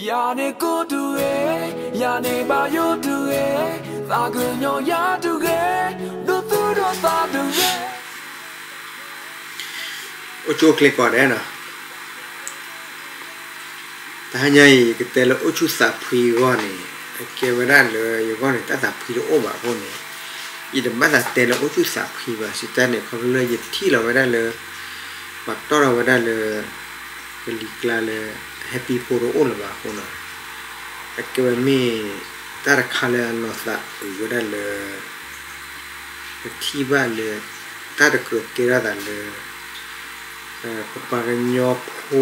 ယၤန့ၣ်ကိၢ်တဂ့ၤ, ယၤန့ၣ်ဘၣ်ယိၣ်တဂ့ၤ, သးကညီၤယၤတဂ့ၤ, ဒိးသူၣ်ဒိးသးတဂ့ၤ. အိၣ်ဆူၣ်အိၣ်ချ့ကိးဂၤဒဲးနီၤ, တဟါညါအံၤ ယကတဲလၢအိၣ်ဆူၣ်သးဖှံအဂီၢ်န့ၣ် အကဲဝဲဒၣ်လၢယဂီၢ်န့ၣ် တၢ်သးဖှံတအိၣ်ဘၣ်အဃိန့ၣ်, ယတဘၣ်သးတဲလၢအိၣ်ဆူၣ်သးဖှံဘၣ်. စံးတၢ်န့ၣ် ခီဖျိလၢယထံၣ်လီၤဝဲဒၣ်လၢ ပှၤတီၢ်ထီၣ်ဝဲဒၣ်လၢ ကလံၤကျါလၢ Happy Post တအိၣ်လၢၤဘၣ်အဃိန့ၣ်, အကဲဝဲမ့ၢ်တၢ်တခါလၢအလီၤသးအုးဝဲဒၣ်လၢ ပထံၣ်ဘၣ်လၢ တၢ်တကြၢးကဲထီၣ်သးလၢ ပပှၤကညီဖိ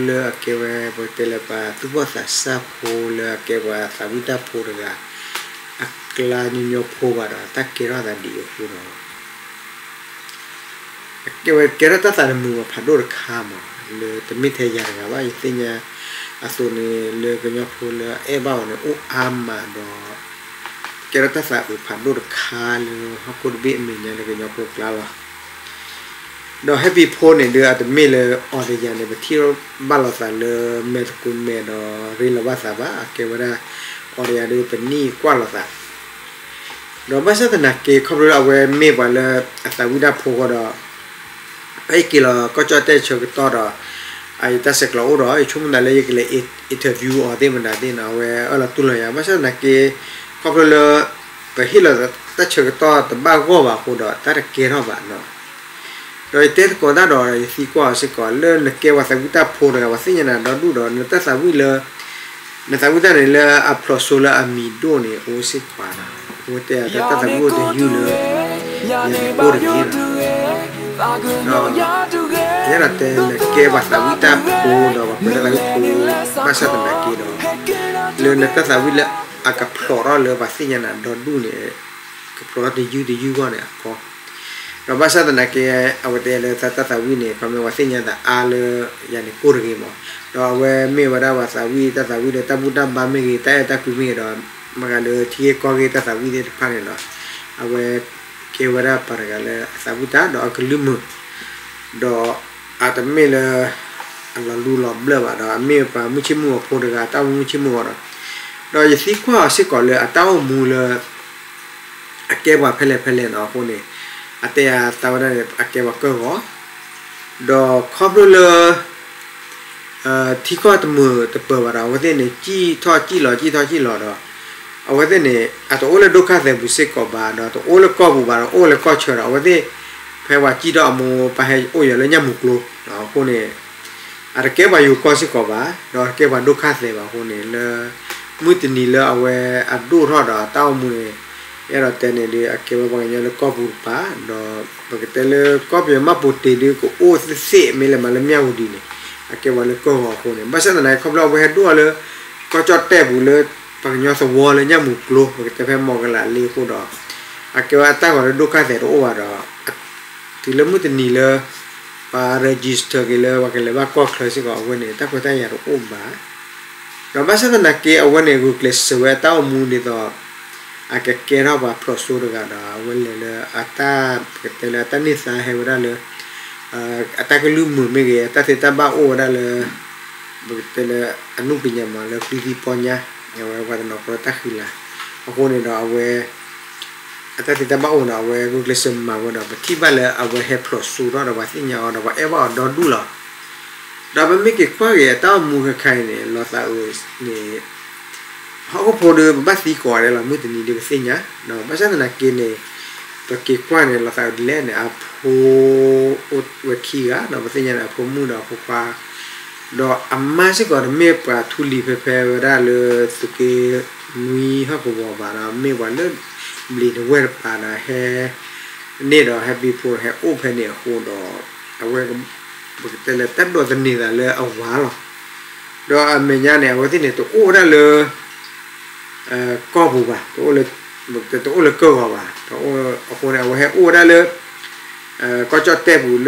လၢအကဲဝဲ ပတဲလၢပှၤသူၣ်ဘီၣ်သးစၢ်ဖိလၢအကဲပှၤသးဝံၣ်တၢ်ဖိတဂၤ အကျါညီညီဖိဘၣ်ဒီး တၢ်ကဲထီၣ်သးဒ်အံၤအဃိန့ၣ် အကဲဝဲကဲထီၣ်တၢ်သးတမုာ်ဘၣ်ဖးဒိၣ်တခါမး, လၢတမ့ၢ်ထဲယၤတဂၤဘၣ် ယသ့ၣ်ညါအသိးန့ၣ် လၢကညီဖိလၢအအဲၣ်ဘၣ်အီၤန့ၣ် အိၣ်အါမးဒီး ကဲထီၣ်တၢ်သးအုးဖးဒိၣ်တခါလၢဟီၣ်ခိၣ်တဘ့ၣ်အမဲာ်ညါလၢကညီဖိကျါလီၤ. ဒီး Happy Post န့ၣ်ဒုး အတမ့ၢ်လၢ အီၤတယၤန့ၣ် ပထံၣ်ဘၣ်လိာ်သးလၢမဲာ်သကိးမဲာ်ဒီးရ့လိာ်ဘၣ်သးဘၣ်, အကဲဝဲဒၣ် အီၤတယၤဒုး ပနံၣ်ကွၢ်လိာ်သး ဒီးဘၣ်ဆၣ်သနာ်က့ ခီဖျိလၢအဝဲမ့ၢ်ပှၤလၢအသးဝံၣ်တၢ်ဖိဃီဒီး ဖဲယက့ၤလီၤကီၢ်ကၠီၣ်တဲၣ်ဆၢကတီၢ်ဒီး အတၢ်ဆဲးကျိးအိၣ်ဒီး ယဆိကမိၣ်သးလၢယကလဲၤ interview အီၤသ့ၣ်မတၤသ့ၣ်နီၤ အဝဲအၢၣ်လီၤတူၢ်လိာ်ယၤ, ဘၣ်ဆၣ်သနာ်က့ ခီဖျိလၢ ပဟ့ၣ်လီၤတၢ်ဆၢကတီၢ်တဘၣ်ဂီၢ်ဘၣ်အဃိဒီး တၢ်တကဲထီၣ်ဘၣ်နီၤ. ဒီးယတဲသကိးတၢ်ဒီး ယသံကွၢ်အီၤစ့ၢ်ကီး လၢနကဲပှၤသးဝံၣ်တၢ်ဖိတဂၤ ပှၤသ့ၣ်ညါနၤဒီဒူၣ်ဒီး နတၢ်သးဝံၣ်လၢ နသးဝံၣ်တၢ်န့ၣ်လၢအဖျိးစိလၢအမံၤဒိၣ်န့ၣ် အိၣ်စ့ၢ်ကီးနီၤ, အဝဲတဲအတၢ်သးဝံၣ်အိၣ်တယုၢ်လၢ ယၤန့ၣ်ကိၢ်တဂ့ၤနီၤ. ဒီး ယဲဒၣ်တဲနကဲပှၤသးဝံၣ်တၢ်ဖိဒီးပှၤကွဲးလၢသးဝံၣ်ဖိ ဘၣ်ဆၣ်သနာ်က့ဒီး လၢနတၢ်သးဝံၣ်လၢအကဖျိးထီၣ်လၢပှၤသ့ၣ်ညါနၤဒီဒူၣ်န့ၣ် ကဖျိးထီၣ်တယုၢ်တယုၢ်ဂီၢ်န့ၣ်အကီ ဒီးဘၣ်ဆၣ်သနာ်က့ အဝဲတဲလၢတၢ်သးဝံၣ်န့ၣ် ခီမ့ၢ်ပှၤသ့ၣ်ညါသးအါလၢ ယၤန့ၣ်ကိၢ်တဂ့ၤမး, ဒီးအဝဲမ့ၢ်ဝဲဒၣ်ပှၤသးဝံၣ်တၢ်သးဝံၣ်လၢတၢ်ဘူၣ်တၢ်ဘါမ့ၢ်ဂ့ၤ တၢ်အဲၣ်တၢ်ကွံမ့ၢ်ဂ့ၤဒီး မ့ၢ်ဂ့ၤလၢထံဂ့ၢ်ကီၢ်ဂ့ၢ်တၢ်သးဝံၣ်သ့ၣ်တဖၣ်န့ၣ်ဒီး အဝဲကဲဝဲဒၣ်ပှၤတဂၤလၢအသးဝံၣ်တၢ်ဒီးအကလုၢ်မုာ် ဒီးအတမ့ၢ်လၢ အလီၤလူလီၤဘျၢၣ်ဘၣ်ဒီး အမ့ၢ်ပှၤမုၢ်ဆ့ၣ်မုၢ်ဂီၤဖိတဂၤ တၢ်အိၣ်မူမုၢ်ဆ့ၣ်မုၢ်ဂီၤဒီး ဒီးယသံကွၢ်အီၤစ့ၢ်ကီးလၢအတၢ်အိၣ်မူလၢ အကဲပှၤဖဲလဲၣ်ဖဲလဲၣ်နီၤအဃိန့ၣ် အတဲယၤသးဝဲဒၣ်န့ၣ် အကဲပှၤကၢၢ်ဂီၤ ဒီးခီဖျိလၢ ထံကီၢ်တမုာ်တပၢၤဘၣ်ဒီး အဝဲသ့ၣ်န့ၣ် စံၣ်ထီၣ်စံၣ်လီၤ စံၣ်ထီၣ်စံၣ်လီၤဒီး အဝဲသ့ၣ်န့ၣ် အတအိၣ်လၢဒိၣ်ခါသဲးပူၤစ့ၢ်ကီးဘၣ် ဒီးတအိၣ်လၢကီၢ်ပူၤဘၣ်ဒီး အိၣ်လၢကီၢ်ဆၢဒီး အဝဲသ့ၣ် ဖဲပှၤစံၣ်ထီၣ်အမိၢ် ပှၤဟဲအိၣ်ယၤလၢညၣ်မုာ်ကျိ အဃိန့ၣ် အတကဲပှၤယိၤကီၢ်စ့ၢ်ကီးဘၣ် ဒီးတကဲပှၤဒိၣ်ခါသဲးဘၣ်အဃိန့ၣ် လၢ မုၢ်တနံၤလၢအဝဲအဒိၣ်ထီၣ်ဒီးအတၢ်အိၣ်မူန့ၣ် အဲၣ်ဒိးတဲန့ၣ်ဒုး အကဲဝဲပှၤကညီလၢကီၢ်ပူၤတပၤ ဒီးပကတဲလၢကီၢ်ပယီၤမှတ်ပုံတင်ဒုး ကအိၣ်သ့သ့ မ့ၢ်လဲၤမၤလၢမၠၣ်ဝတံၤန့ၣ် အကဲပှၤလၢကၢၢ်ဂီၤအဃိန့ၣ် ဘၣ်ဆၣ်သနာ်က့ ခီဖျိအဝဲဟဲဒိၣ်အီၤလၢ ကီၢ်ကၠီၣ်တဲၣ်ပူၤလၢ ပှၤကညီသဝီလၢညၣ်မုာ်ကျိ ပကတဲဖဲမီၢ်ကလးလ့အဃိဒီး အကဲဝဲအတၢ်ဂီၤလၢဒိၣ်ခါသဲးတအိၣ်ဘၣ်ဒီး တုၤလၢမုၢ်တနံၤလၢ ပှၤ register က့ၤလၢပှၤကလဲၤဘၣ်ကီၢ်ချၢစ့ၢ်ကီးအဝဲန့ၣ် တၢ်ခွဲးတၢ်ယာ်တအိၣ်ဘၣ် ဒီးဘၣ်ဆၣ်သနာ်က့ အဝဲန့ၣ် ဂုာ်ကျဲးစၢးဝဲအတၢ်အိၣ်မူဒ်သိး အကကဲထီၣ်ပှၤဖျိးစိတဂၤဒီး အဝဲလဲၤလၢအတၢ် ပကတဲလၢအတၢ်န့ၢ်သါဟဲဝဲဒၣ်လၢ အတၢ်ကလုၢ်မုာ်မ့ၢ်ဂ့ၤ အတၢ်သ့တၢ်ဘၣ်အိၣ်ဝဲဒၣ်လၢ ပကတဲလၢအနုပညာမးလၢကျိသံပီညါ အဝဲပှၤတနီၤကျိတၢ်ဃံလၤ အဃိန့ၣ်ဒီးအဝဲ အတၢ်သ့တၢ်ဘၣ်အိၣ်ဒီး အဝဲဂုာ်ကျဲးစၢးမၤဝဲဒီး ပထံၣ်ဘၣ်လၢအဝဲဟဲဖျိးစိထီၣ်ဒီးပှၤသ့ၣ်ညါအီၤဒီးပှၤအဲၣ်ဘၣ်အီၤဒီဒူၣ်လီၤ. ဒီးပမ့ၢ်က့ၤကွၢ်က့ၤအတၢ်အိၣ်မူခဲခါအံၤန့ၣ် လီၤသးအုးန့ၣ် ဟီၣ်ခိၣ်ဖိဒီးပဘၣ်သံကိးဂၤဒဲးလီၤ မုၢ်တနံၤဒီးပသ့ၣ်ညါ ဒီးဘၣ်ဆၣ်သနာ်က့န့ၣ် ပက့ၤကွၢ်န့ၣ် လီၤသးအုးဒ်လဲၣ်န့ၣ် အဖိ အိၣ်ဝဲခံဂၤ ဒီးပသ့ၣ်ညါန့ၣ် အဖိမုၣ်ဒီးအဖိခွါ ဒီးအမါစ့ၢ်ကီးတမ့ၢ်ပှၤထူလံၤဖဲဖဲဝဲဒၣ်လၢသုးက့နွံဟီၣ်ကဝီၤဘၣ်ဒီး မ့ၢ်ပှၤလၢဘျံးနဝဲၢ်တပၤဒီးဟဲ န့ၣ်ဒီးဟဲဘံဖိဟဲအိၣ်ဖဲန့ၣ်အဃိဒီး အဝဲ ပကတဲလၢတၢ်ဒိးသန့ၤသးလၢအဝၤလီၤ. ဒီးအမဲာ်ညါန့ၣ် အဝဲသ့ၣ်န့ၣ် တအိၣ်ဝဲဒၣ်လၢ ကီၢ်ပူၤဘၣ်, တအိၣ်လၢကၢၢ်ဂီၤဘၣ်, အဃိန့ၣ် အဝဲဟဲအိၣ်ဝဲဒၣ်လၢ ကီၢ်ကၠီၣ်တဲၣ်ပူၤလၢ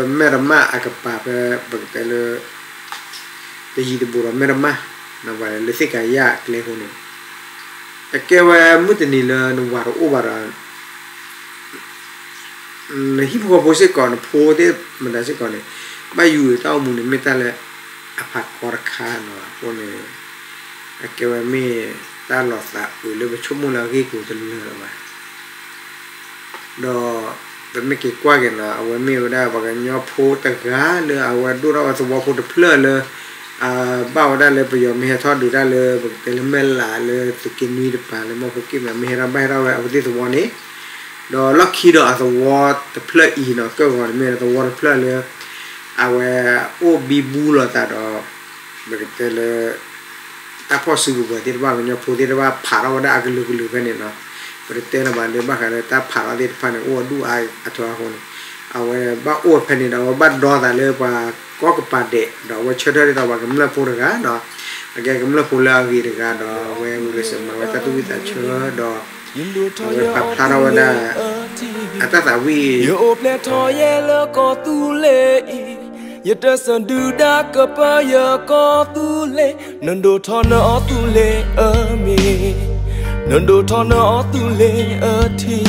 မဲၢ်ရမၢ်အကပၤဖဲ ပကတဲလၢ တယံၤတဘူးဒီးမဲၢ်ရမၢ် နဝၤလၢသ့ၣ်ကၤယၢ်အကျဲအဃိန့ၣ် အကဲဝဲမုၢ်တနံၤလၢနဝၤတအိၣ်ဘၣ်ဒီး နဟံၣ်ဖိဃီဖိစ့ၢ်ကီး နဖိသ့ၣ်မတၤစ့ၢ်ကီးန့ၣ် ဘၣ်ယုၢ်တၢ်အိၣ်မူန့ၣ် မ့ၢ်တၢ်လၢအဖးကီတခါနီၤ အဃိန့ၣ် အကဲဝဲမ့ၢ်တၢ်လီၤသးအုးလၢပဆိကမိၣ်လၢအဂ့ၢ်ကျိၤတလၢာ်လၢၤဘၣ်. ဒီးပမ့ၢ်က့ၤကွၢ်က့ၤနီၤ အဝဲမ့ၢ်ဝဲဒၣ်ပှၤကညီဖိတဂၤလၢအဝဲဒိၣ်ထီၣ်ဝဲသဝီဖိတဖျၢၣ်လၢ အဘၣ်ဝဲဒၣ်လၢပယီၤမ့ၢ်ဟဲထီၣ်ဒုးတၢ်လၢ ပကတဲလၢမဲၢ်လးလၢသုးက့နွံတပၤလၢမီၢ်ခိၣ်က့ၣ်မး မ့ၢ်ဟဲထီၣ်ဘၣ်ဟဲထီၣ်ဝဲအဝဲသ့ၣ်သဝီန့ၣ်, ဒီးလီၢ်ခံဒီးအသဝီတဖျၢၣ်အံၤနီၤ ကၢၢ်ဂီၤန့ၣ်မ့ၢ်သဝီတဖျၢၣ်လၢ အဝဲအိၣ်ဘံဘူလိာ်သးဒီး ပကတဲလၢ တၢ်ဖီၣ်စုကဝဲၤသ့ၣ်တဖၣ် ကညီဖိသ့ၣ်တဖၣ်ဖးထီၣ်ဝဲဒၣ်အကလုာ်ကလုာ်ဖဲန့ၣ်နီၤ, ပတတဲလၢၤဘၣ်လၢဘၣ်ဃးလၢတၢ်ဖးထီၣ်သ့ၣ်တဖၣ်န့ၣ် အိၣ်အဒူၣ်အါအထီအဃိန့ၣ်, အဝဲဘၣ်အိၣ်ဖဲန့ၣ်ဒီး အဝဲဘၣ်ဒီသးလၢပှၤကီၢ်ကပၤဒဲး ဒီးအဝဲဆၢထၢၣ်ဒ်သိးပှၤကမျၢၢ်ဖိတဂၤဒီး အကဲကမျၢၢ်ဖိလၢအဂ့ၤတဂၤဒီး အဝဲဂုာ်ကျဲးစၢးမၤဝဲတၢ်သူၣ်ဝံၣ်သးဆၢဒီး အဝဲပာ်ဖျါထီၣ်ဝဲဒၣ် အတၢ်သးဝံၣ် ယအိၣ်ဖျဲၣ်ထီၣ်ယဲလၢကီၢ်သူလ့ၤအံၤ, ယတစၢၢ်ဒုၣ်ဒါကပၢယကီၢ်သူလ့ၤ, နဒိၣ်ထီၣ်နအီၣ်သူလ့ၤအမ့ၢ်, နဒိၣ်ထီၣ်နအီၣ်သူလ့ၤအထံ,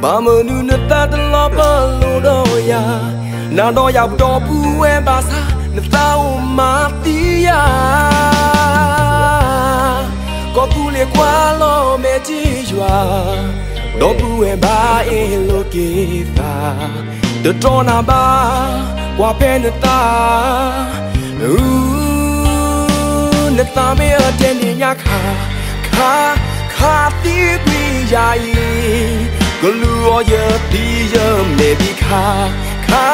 ဘၣ်မနုၤနသးတလီၤပလိာ်ဒီးယၤ, နၤဒီးယၤပဒီပုၢ်ဝဲၢ်ဘၣ်ဆၣ် နသးအိၣ်မၤသံယၤ ကီၢ်သူလ့ၤကွၢ်လီၤမဲာ်ထံယွၤ, ဒီပုၢ်ဝဲၢ်ဘၣ်အ့ၣ်လိာ်က့ၤသး, တတြီနၤဘၣ် ကွၢ်ဖဲနသး, နသးမ့ၢ်အတဲန့ၣ်ညါခါ, ခါ, ခါသံကွံာ်ယၤအံၤ, ကလူၤအီၤယသံယမဲာ်ဘံခါ, ခါ,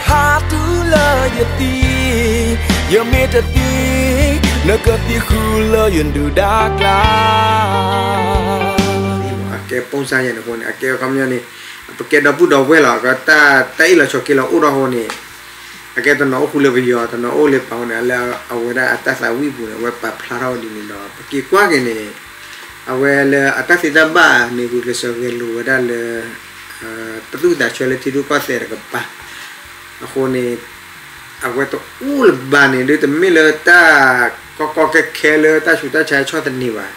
ခါတုၤလၢယသံ, ယမ့ၢ်တသံ, နကသံဃုာ်လၢယဒုၣ်ဒါကျါ အကဲပိၢ်စါယဲန့ၣ်အဃိန့ၣ် အကဲအခီပညီန့ၣ် ပကဲဒီပုၢ်ဒီဝဲၢ်လီၤ ကတၢ်အ့ၣ်လိာ်ဆိးက့လိာ်အိၣ်ထီၣ်အဃိန့ၣ် အကဲတနီၤအိၣ်ဃူလၢပယီၤ တနီၤအိၣ်လၢပှၤအဃိန့ၣ် လၢအဝဲဒၣ်အတၢ်သးဝံၣ်ပူၤန့ၣ် အဝဲပာ်ဖျါထီၣ်ဝဲဒ်န့ၣ်ဒီး ပက့ၤကွၢ်က့ၤန့ၣ် အဝဲလၢအတၢ်သ့တၢ်ဘၣ်န့ၣ် ဂုာ်ကျဲးစၢးဂဲၤလိာ်ဝဲဒၣ်လၢ တၢ်သူၣ်ဝံၣ်သးဆၢလၢထံရူၢ်ကီၢ်သဲးတကပၤ အဃိန့ၣ် အဝဲတအိၣ်လၢၤဘၣ်န့ၣ် ဒ်တမ့ၢ်လၢတၢ်ကီကီခဲခဲလၢတၢ်ဆူးတၢ်ဆါဆီၣ်သနံးဘၣ်,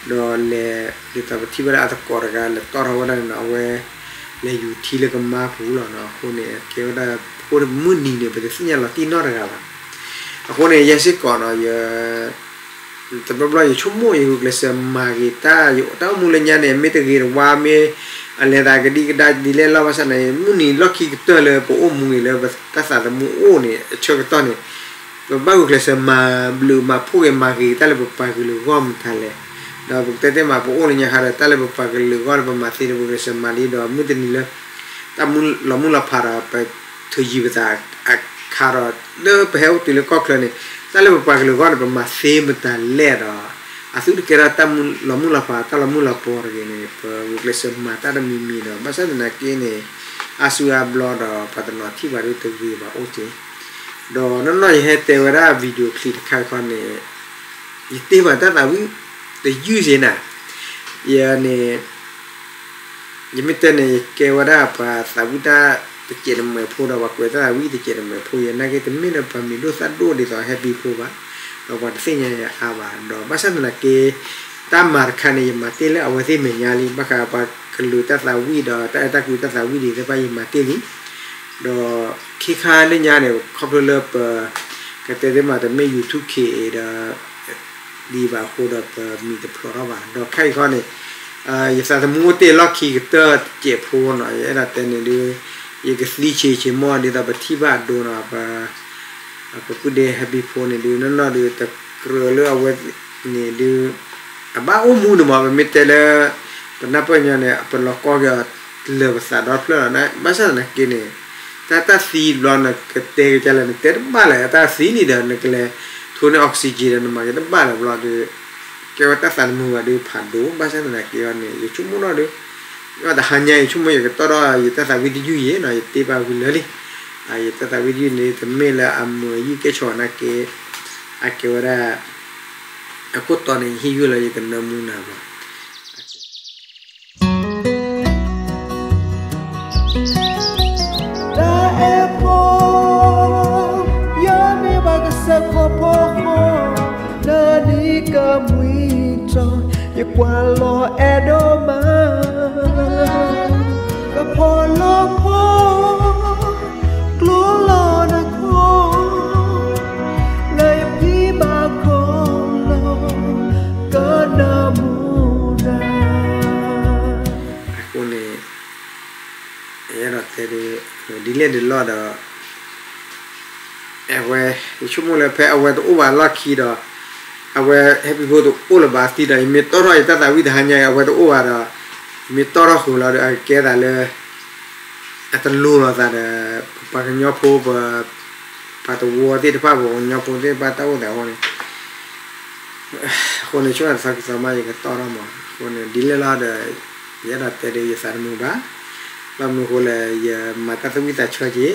ဒီးလဲၤ ဒ်သိးပထံၣ်ဘၣ်လၢအသကိးတဂၤလဲၤတီၢ်ထီၣ်ဝဲဒၣ်န့ၣ် အဝဲလဲၤယူၤထံလၢကမါပူၤလီၤနီၤ. အဃိန့ၣ် ကဲဝဲဒၣ် အိၣ်မုၢ်နံၤန့ၣ် ပတသ့ၣ်ညါလီၤတံၢ်နီတဂၤဘၣ်. အဃိန့ၣ် ယဲစ့ၢ်ကီးနီၤ ယ တဘျီဘျီယဆိကမိၣ် ယဂုာ်ကျဲးစၢးမၤဂ့ၤတၢ် ယတၢ်အိၣ်မူလၢညါန့ၣ် မ့ၢ်တဂ့ၤတဝါ မ့ၢ်အလဲၤသးကဒံကဒါဒ်လဲၣ်လီၤ. ဘၣ်ဆၣ်န့ၣ် မုၢ်နံၤလီၢ်ခံကတၢၢ်လၢပအိၣ်မူဂ့ၤလၢပတၢ်သးသမူအိၣ်န့ၣ် အဆၢကတီၢ်န့ၣ် ပဘၣ်ဂုာ်ကျဲးစၢးမၤဘျုးမၤဖှိၣ်ဂ့ၤ မၤဂ့ၤတၢ်လၢပပှၤကလုာ်အဂီၢ်မတၤလဲၣ်. ဒီးပကတဲသ့မး ပအိၣ်လၢညါခါဒီး တၢ်လၢပပှၤကလုာ်အဂီၢ်လၢပမၤသ့န့ၣ် ပဂုာ်ကျဲးစၢးမၤလံဒီး မုၢ်တနံၤလၢ တၢ်မူလီၤမုၢ်လီၤဖးဒီး ပထုးယံၤပသးအခါဒီး လၢပဟဲအိၣ်တုၤလၢကီၢ်ချၢန့ၣ် တၢ်လၢပပှၤကလုာ်အဂီၢ်န့ၣ် ပမၤသ့မတၤလဲၣ်ဒီး အသုတကဲထီၣ်တၢ်လီၤမုၢ်လီၤဖး တၢ်လီၤမုၢ်လီၤပှီၤတဂ့ၤန့ၣ် ပဂုာ်ကျဲးစၢးမၤတၢ်တမံၤမံၤဒီး ဘၣ်ဆၣ်သနာ်က့န့ၣ် အါစုအါဘျီဒီး ပှၤတနီၤထံၣ်ဘၣ်ဒ်တဂ့ၤဘၣ်အိၣ်က့ၤ ဒီးနီၢ်နီၢ်ယဟဲတဲဝဲဒၣ် video clip တခါခီန့ၣ် ယတ့ဘၣ်တၢ်သးဝံၣ်တယုၢ်စ့ၢ်နၤ ယန့ၣ် ယမ့ၢ်တဲန့ၣ် ယကဲဝဲဒၣ်ပှၤသးဝံၣ်တၢ်တစဲးတမဲာ်ဖိဒီး ပှၤကွဲးတၢ်သးဝံၣ်တစဲးတမဲာ်ဖိ ယနာ်က့ တမ့ၢ်လၢပှၤမံၤဒိၣ်သၣ်ဒိၣ်ဒ်သိး Happy ဖိဘၣ်, ဒီးပှၤတသ့ၣ်ညါယၤအါဘၣ်. ဒီးဘၣ်ဆၣ်သနာ်က့ တၢ်မၤတခါန့ၣ် ယမၤတ့ၢ်လၢအဝဲသ့ၣ်မဲာ်ညါလံ, ဘၣ်ဃးပှၤကလုာ်တၢ်သးဝံၣ်ဒီး တၢ်အဲၣ်တၢ်ကွံတၢ်သးဝံၣ်ဒ်သ့ၣ်တဖၣ် ယမၤတ့ၢ်လံ ဒီးခဲခါလၢညါန့ၣ် ခီဖျိလၢပ ကတဲသ့မး တမ့ၢ် YouTube ခ့ဒီး ဒံးဘၣ်အဃိဒီး ပမံၤတဖျိးထီၣ်ဘၣ်. ဒီးခဲအံၤခီန့ၣ် ယသးသမူအိၣ်တ့ၢ်လီၢ်ခံကတၢၢ်တစဲးဖိနီၤ, ယအဲၣ်ဒိးတဲန့ၣ်ဒုး ယကသံဆံးဆံးမီၢ် ဒ်သိးပထံၣ်ဘၣ်အဒိနီၤ, ပ ပပုၢ်ဒ့ Happy ဖိန့ၣ်ဒုး နီၢ်နီၢ်ဒုး တကြၢးလၢအဝဲန့ၣ်ဒုး အဘၣ်အိၣ်မူန့ၣ်မး ပမ့ၢ်တဲလၢ ပနၢ်ပၢၢ်ညီန့ၣ် ပလီၤကီက့ၤအီၤလၢာ်ပသးဒီဖျၢၣ်လီၤ. ဘၣ်ဆၣ်သနာ်က့န့ၣ် တၢ်တၢ်သံဘျီ နကတဲက့ၤလဲၣ် နတဲတဘၣ်လၢၤ, အတၢ်သံလံဒီး နကလဲၤထိးန့ၢ် oxygen ဒီး နမၤက့ၤတဘၣ်လၢၤဘျီဒီး ကဲဝဲတၢ်သးသမူဘၣ်ဒီးဖးဒိၣ်, ဘၣ်ဆၣ်သနာ်က့အီၤန့ၣ် ယဆိကမိၣ်ထီၣ်ဒီး ယတဟါညါ ယဆိကမိၣ်ယကတီၢ်ထီၣ် ယတၢ်သးဝံၣ်တယုၢ်ယဲနီၤ, ယတ့ဘၣ်ဝံၤလၢာ်လံ. ယတၢ်သးဝံၣ်တယုၢ်န့ၣ် တမ့ၢ်လၢအမုာ်ယုၢ်ကဲဆီၣ်နာ်က့ အကဲဝဲဒၣ် အခိၣ်တီန့ၣ် ယဟ့ၣ်ယုၢ်လၢယကနၢမူနၤမး တၢ်အဲၣ်ဖိ ယမ့ၢ်ဘၣ်ကစၢၢ်ခီၣ်ဖိဃီ လၢနံၤကမှံထီၣ် ယကွၢ်လီၤအဲၣ်ဒိးမး ကဖီလီၤဖီ ကျိလီၤနခီ လၢယဖံးဘၣ်ခီလီၤ ဒ်လဲၣ်ဒ်လဲၣ်ဒီး အဝဲ ယဆိကမိၣ်လၢဖဲအဝဲတအိၣ်ဘၣ်လီၢ်ခံဒီး အဝဲဟဲပံဖိတအိၣ်လၢၤဘၣ်သံဒီး ယမ့ၢ်တီၣ်ထီၣ်ယတၢ်သးဝံၣ်တဟါညါအံၤ အဝဲတအိၣ်ဘၣ်ဒီး ယမ့ၢ်တီၣ်ထီၣ်ဃုာ်လီၤဒီး အကကဲသးလၢ အတလိၤလိာ်သးဒီး ပပှၤကညီဖိ ပ ပှၤသဝီသ့ၣ်တဖၣ် ပပှၤကညီဖိသ့ၣ်တဖၣ်တၢ်အိၣ်သးအဃိန့ၣ် အဃိန့ၣ် ဆိကမိၣ်သးကသီမး ယကတီၣ်ထီၣ်မး အဃိန့ၣ် ဒ်လဲၣ်လီၤဒီး ယအဲၣ်ဒိးတဲဒီးယသးတမုာ်ဘၣ်. ဘၣ်မနုၤအဃိလဲၣ် ယမၤတၢ်သးဝံၣ်သးဆၢက့ၤ ဒီး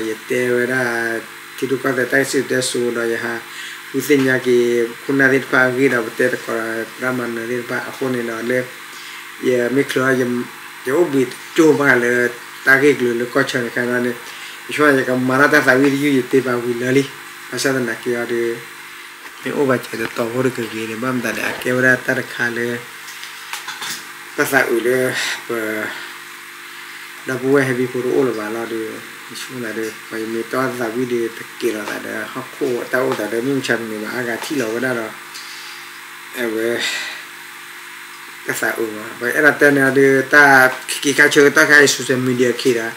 ယတဲဝဲဒၣ် ထံရူၢ်ကီၢ်သဲးတၢ်စံၣ်စိၤတဲစိၤဒီး ယဟးဃုသ့ၣ်ညါက့ၤ ခိၣ်နၢ်သ့ၣ်တဖၣ်အဂ့ၢ်ဒီး ပတဲသကိးဒီး ပသရၣ်မၤနၢၤသ့ၣ်တဖၣ်အဃိန့ၣ်ဒီးလၢ ယမ့ၢ်ချုး ယအိၣ်ဘှံးတကၠိၢ်ဘၣ်လၢ တၢ်ဂ့ၢ်ကျိၤလၢကီၢ်ဆၢန့ၣ်ခါန့ၣ် ယဆိကမိၣ်ယကမၤထီၣ်တၢ်သးဝံၣ်တယုၢ် ယတ့ပာ်ဝံၤလၢာ်လံ. ဘၣ်ဆၣ်သနာ်က့အီၤဒီး မ့ၢ်အိၣ်ဘၣ်စၢၤတတီၤဖိတကဂ့ၤန့ၣ် ဘၣ်မတၤဒီး အကဲဝဲဒၣ်တၢ်တခါလၢ တၢ်သးအုးလၢ ပ ဒီပုၢ်ဝဲၢ်ဟဲပံဖိတအိၣ်လၢၤဘၣ်လီၤဒီး ယဆိကမိၣ်သးဒီး ပှၤယမ့ၢ်တီၢ်တၢ်သးဝံၣ်ဒီး တကဲလီၤသးဒီး ဟီၣ်ခိၣ်တၢ်အိၣ်သးဒီး မုၢ်မဆါတနံၤဘၣ် အါဂၤထံၣ်လီၤဝဲဒၣ်ဒီး အဝဲ တၢ်သးအုးမး ပှၤအဲၣ်ဒိးတဲန့ၣ်ဒီး တၢ်ခံခါဆၢကတီၢ်ခါအံၤ social media ခံဒီး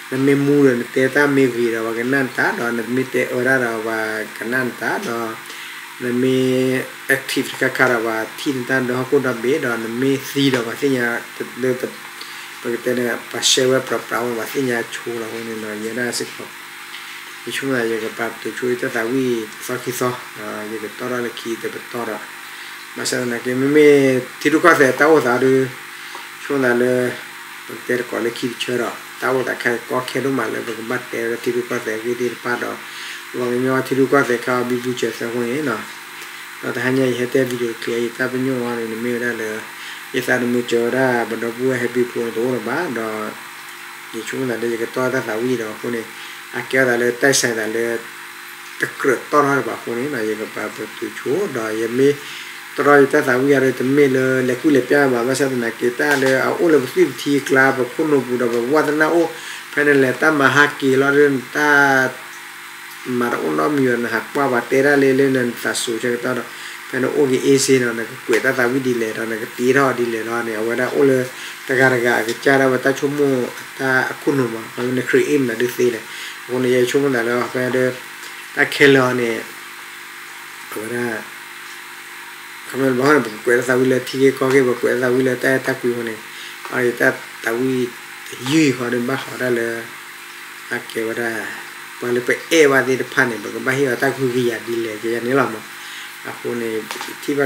နမ့ၢ်မူဒီး နတဲတၢ်မ့ၢ်ဂ့ၤဒီး ပှၤကနၣ်နတၢ်ဒီး နမ့ၢ်တဲအၢဒၣ်ဒီးပှၤကနၣ်နတၢ်ဒီး နမ့ၢ် active တခါခါဒီး ပှၤထံၣ်နတၢ်ဒီဟီၣ်ခိၣ်ဒီဘ့ၣ်ဒီး နမ့ၢ်သံဒီး ပှၤသ့ၣ်ညါလၢ ပကတဲန့ၣ် ပှၤ share ဝဲပြးပြးဝဲ ပှၤသ့ၣ်ညါဆိလီၤအဃိန့ၣ်ဒီး ယဲဒၣ်စ့ၢ်ကီး ယဆိကမိၣ်သး ယကပာ်ပတုာ်ဆိယတၢ်သးဝံၣ်သီခံသီ ယကတီၢ်ထီၣ်လၢခံတပတီၢ်ဒီး ဘၣ်ဆၣ်သနာ်က့ မ့မ့ၢ်ထံရူၢ်ကီၢ်သဲးတၢ်အိၣ်သးဒီး ဆိကမိၣ်သးလၢ ပကတဲသကိးလၢခံတဆၢဒီး တၢ်အိၣ်သးခဲကီခဲဒိၣ်မးလၢပကဘၣ်တဲဝဲဒၣ်ထံရူၢ်ကီၢ်သဲးအဂ့ၢ်သ့ၣ်တဖၣ်ဒီး ပှၤကညီထံရူၢ်ကီၢ်သဲးခဲအံၤဘံဘူစၢၤသၢဃိန့ၣ် ဒီးတဟါညါအံၤဟဲတဲ video clip အံၤ တၢ်ပညိၣ်အီၤန့ၣ် မ့ၢ်ဝဲဒၣ်လၢ ယသးတမုာ်စၢၤဝဲဒၣ် ပဒီပုၢ်ဝဲၢ်ဟဲပံဖိတအိၣ်လၢၤဘၣ်ဒီး ယဆိကမိၣ်သးလၢယကတီၢ်တၢ်သးဝံၣ်ဒီးအဃိန့ၣ် အကဲအသးလၢတၢ်ဆဲးသးလၢ တကြၢးတီၢ်ထီၣ်လၢၤဘၣ်အဃိန့ၣ် ယကပာ်ပတုာ်ဆိဒီး ယမ့ၢ်တီၢ်ထီၣ်ယတၢ်သးဝံၣ်အံၤဒီး တမ့ၢ်လၢလဲၤကူၣ်လဲၤပျၢ်ဘၣ် ဘၣ်ဆၣ်သနာ်က့ တၢ်လၢအအိၣ်လၢပသွံၣ်ပထံကျါ ပခိၣ်နူာ်ပူၤဒီး ပဝၢ်သနၢ်အိၣ် ဖဲနလဲၤတၢ်မၤဟးက့ၤလီၤဒီး တၢ် မၤတအိၣ်နီတမံၤဒီး နဟးကွၢ်ပှၤတဲဒၣ်လၢလၢနသးစူၤဆၢကတီၢ်ဒီး ဖဲနအိၣ်က့ၤအ့စ့ဒီး နကကွဲးတၢ်သးဝံၣ်ဒ်လဲၣ်ဒီး နကတ့ထီၣ်ဒ်လဲၣ်လီၤန့ၣ် အဝဲဒၣ်အိၣ်လၢတဂၤတဂၤအကစၢ်ဒၣ်ဝဲတၢ်ဆိကမိၣ်အတၢ်အခိၣ်နူာ်မး န create မနုၤဒုးသ့လဲၣ်. အဃိန့ၣ် ယဆိကမိၣ်သးလၢဖဲဒီး တၢ်ခဲလၢာ်အီၤန့ၣ် အဝဲဒၣ် ခီမ့ၢ်ဘၣ်န့ၣ် ပကကွဲးတၢ်သးဝံၣ်လၢထံဂ့ၢ်ကီၢ်ဂ့ၢ် ပကွဲးတၢ်သးဝံၣ်လၢတၢ်အဲၣ်တၢ်ကွံအဃိန့ၣ် အတၢ်သးဝံၣ်တယုၢ်အံၤဃီဒီး ဘၣ်ဃးဒၣ်လၢ အကဲဝဲဒၣ် ပှၤလၢပအဲၣ်ဘၣ်သ့ၣ်တဖၣ်န့ၣ် ပကဘၣ်ဟ့ၣ်အီၤတၢ်ကဟုကယာ်ဒ်လဲၣ်ကယဲၢ်န့ၣ်လီၤမး. အဃိန့ၣ် ထံၣ်ဘၣ်က့ၤလၢ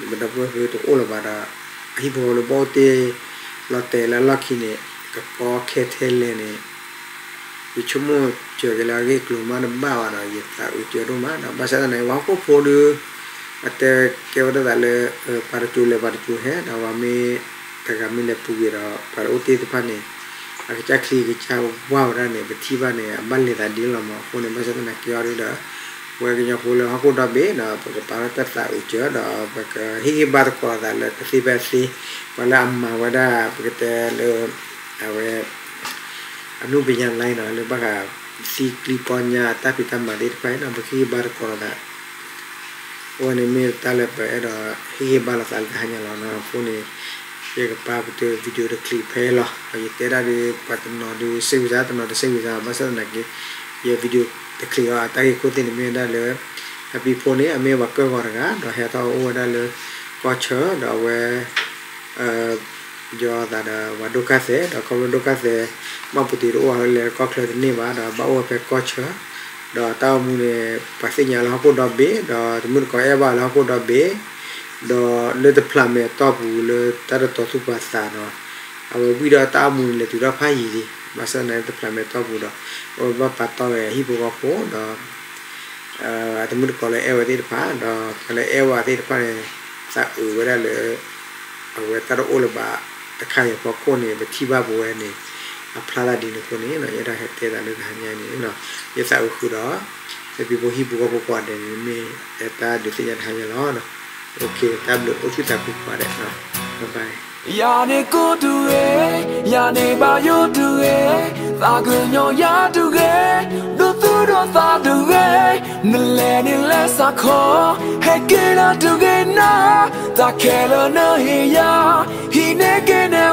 ပဒီပုၢ်ဝဲၢ်ဖုတအိၣ်လၢၤဘၣ်ဒီး အဟံၣ်ဖိဃီဖိလၢဘၣ်အိၣ်တ့ၢ်လီၤတဲာ်လၢအလီၢ်ခံန့ၣ် ကကီခဲထဲလဲၣ်န့ၣ် ယဆိကမိၣ်စၢၤက့ၤလၢအဂ့ၢ်ကျိၤမးတဘၣ်ဘၣ်ဒီး ယသးအုးစၢၤဒိၣ်မးဒီး ဘၣ်ဆၣ်သနာ်က့ ပှၤဟီၣ်ခိၣ်ဖိဒီး အတဲကဲဝဲဒၣ်သးလၢ ပှၤတစိၤလဲၤ ပှၤတစိၤဟဲ ဒီးပှၤမ့ၢ်တဂၤမ့ၢ်လဲၤပူၤကွံာ်ဒီး ပှၤတအိၣ်တ့ၢ်တဖၣ်န့ၣ် အကစၢ်ချံကစၢ်ဝါဝဲဒၣ်န့ၣ် ပထံၣ်ဘၣ်န့ၣ် အဘၣ်လဲၤသးဒ်လီၤမး. အဃိန့ၣ် ဘၣ်ဆၣ်သနာ်က့အီၤဒီး ပဝဲကညီဖိလၢဟီၣ်ခိၣ်ဒီဘ့ၣ်ဒီး ပကပာ်လီၤတၢ်သးအုးစၢၤဒီး ပကဟ့ၣ်ဂံၢ်ဘါသကိးသးလၢတသ့ဖဲအသ့ ပှၤလၢအမၤဝဲဒၣ် ပကတဲလၢ အဝဲ အနုပညာလိုင်းနီၤ လၢဘၣ်ဃးသံကျံပီညါတၢ်ဖံးတၢ်မၤသ့ၣ်တဖၣ်အံၤနီၤ ပကဟ့ၣ်ဂံၢ်ဘါသကိးလိာ်သး အဝဲန့ၣ်မ့ၢ်တၢ်လၢပအဲၣ်ဒိးဟ့ၣ်ဂံၢ်ဘါလိာ်သးလၢတဟါညါလီၤ. အဃိန့ၣ် ယကပာ်ပတုာ် video တချံးဖဲလီၤ. ယတဲဒၣ်ဒီး ပှၤတနီၤဒီး စိတ်ဝင်စား တနီၤတစိတ်ဝင်စား ဘၣ်ဆၣ်သနာ်က့ ယ video တချံးအီၤ အတၢ်ဂ့ၢ်ခိၣ်သ့ၣ်န့ၣ်မ့ၢ်ဝဲဒၣ်လၢ ဟဲပံဖိန့ၣ် အမ့ၢ်ပှၤကၢၢ်ဂီၤတဂၤ ဒီးဟဲထီၣ်အိၣ်ဝဲဒၣ်လၢ ကီၢ်ဆၢ ဒီးအဝဲ ယီၤသးဒီးပှၤဒိၣ်ကၢ်သဲး ဒီးခီဖျိဒိၣ်ကၢ်သဲး ဘၣ်ပူၤတ့ၢ်တအိၣ်ဝဲလၢကီၢ်ချၢတန့ၢ်ဘၣ် ဒီးဘၣ်အိၣ်ဝဲဖဲကီၢ်ဆၢ ဒီးတၢ်အိၣ်မူန့ၣ် ပှၤသ့ၣ်ညါလၢဟီၣ်ခိၣ်ဒီဘ့ၣ် ဒီးတမုၢ်တကိးအဲၣ်ဘၣ်လၢဟီၣ်ခိၣ်ဒီဘ့ၣ် ဒီးလၢတဖျးမဲာ်တီၢ်ပူၤလၢတၢ်တတီၤသူၣ်ပှၤသးဒီး အဝဲဝံၣ်ဒီးတၢ်အိၣ်မူန့ၣ်လဲၤတုၤထီၣ်ဖးယံၤလံ ဘၣ်ဆၣ်သနာ်က့တဖျးမဲာ်တီၢ်ပူၤဒီး အဝဲဘၣ်ပာ်တီၢ်ဝဲအဟံၣ်ဖိဃီဖိဒီး အတမုၢ်တကိးလၢအဲၣ်ဝဲသ့ၣ်တဖၣ် ဒီးပှၤလၢအဲၣ်ဝဲသ့ၣ်တဖၣ်န့ၣ် သးအုးဝဲဒၣ်လၢ အဝဲတၢ်တအိၣ်လၢၤဘၣ်တခါအံၤအဖီခိၣ်န့ၣ် ပထံၣ်ဘၣ်ပဝဲန့ၣ် အဖျါသးဒ်န့ၣ်အဃိန့ၣ် ယအဲၣ်ဒိးဟဲတဲသးလၢတဟါညါအံၤန့ၣ် ယသးအုးဃုာ်ဒီး ဟဲပံဖိဟံၣ်ဖိဃီဖိကိးဂၤဒဲးန့ၣ် မ့ၢ်တၢ်ဒုးသ့ၣ်ညါတဟါညါလီၤ. တၢ်ဘျုးအိၣ်ဆူၣ်သးဖှံကိးဂၤဒဲး bye bye. ယၤန့ၣ်ကိးတဂ့ၤ, ယၤန့ၣ်ဘၣ်ယိၣ်တဂ့ၤ, သးကညီၤယၤတဂ့ၤ, ဒိးသူၣ်ဒိးသးတဂ့ၤ, နလဲၤန့ၣ်လဲၤစးခီ, ဟဲက့ၤလၢတဂ့ၤနၤ, တၢ်ခဲလၢာ်နဟ့ၣ်ယၤ, ဟံးန့ၢ်က့ၤန့ၣ်